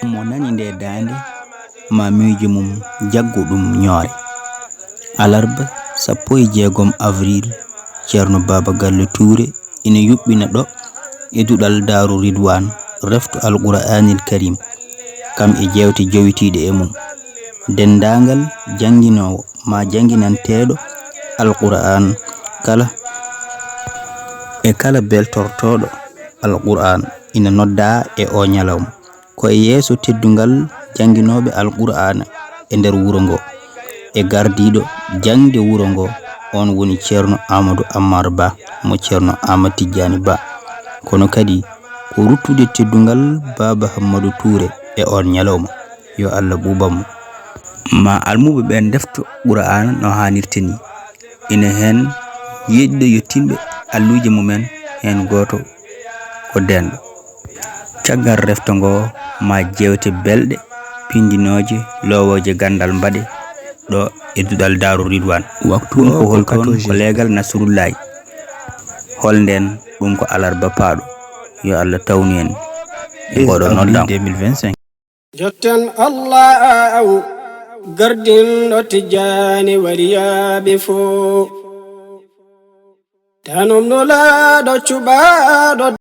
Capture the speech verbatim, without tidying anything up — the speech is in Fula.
Mo nani nde daande, ma miijo mum jaggu ɗum ñoore. Alarba sappo e jeegom avril, Ceerno Baaba Galle Tuure ina yuɓɓina ɗo e duɗal Daaru Ridwaan refto Alqur'aanil Kariim, kam e jeewte jowitiiɗe e mum. Denndaangal jannginoowo ma jannginanteeɗo Alqur'aan kala e kala beltortooɗo Alqur'aan ina noddaa e oo ñalawma. Ko e yeeso teddungal jannginooɓe Alqur'aana e nder wuro ngo, e gardiiɗo jaŋde wuro ngo, oon woni Ceerno Aamadu Ammaar Bah mo Ceerno Aamad Tijjaani Bah. Kono kadi ko ruttude teddungal Baaba Hammadu Tuure e oon ñalawma, yo Alla ɓuuban mo. Ma almuɓɓe ɓe ndefto Qur'aana no haanirta ni. Ina heen yiɗɓe yettinɓe alluuje mumen, heen gooto ko deenɗo. Caggal refto ngo, ma jeewte belɗe, pindinooje, loowooje ganndal mbaɗe ɗo e duɗal Daaru Ridwaan. Waktu ɗum o ko ko hol toon? Ko leegal Nasrullaahi. Hol ndeen? Ɗum ko alarba paaɗo. Yo Alla tawnu en e ngoɗo noddango. Deux mille vingt-cinq. Jotten Allah aw, gardinɗo Tijjaani waliyaaɓe fof. Tanom nulaaɗo cuɓaaɗo.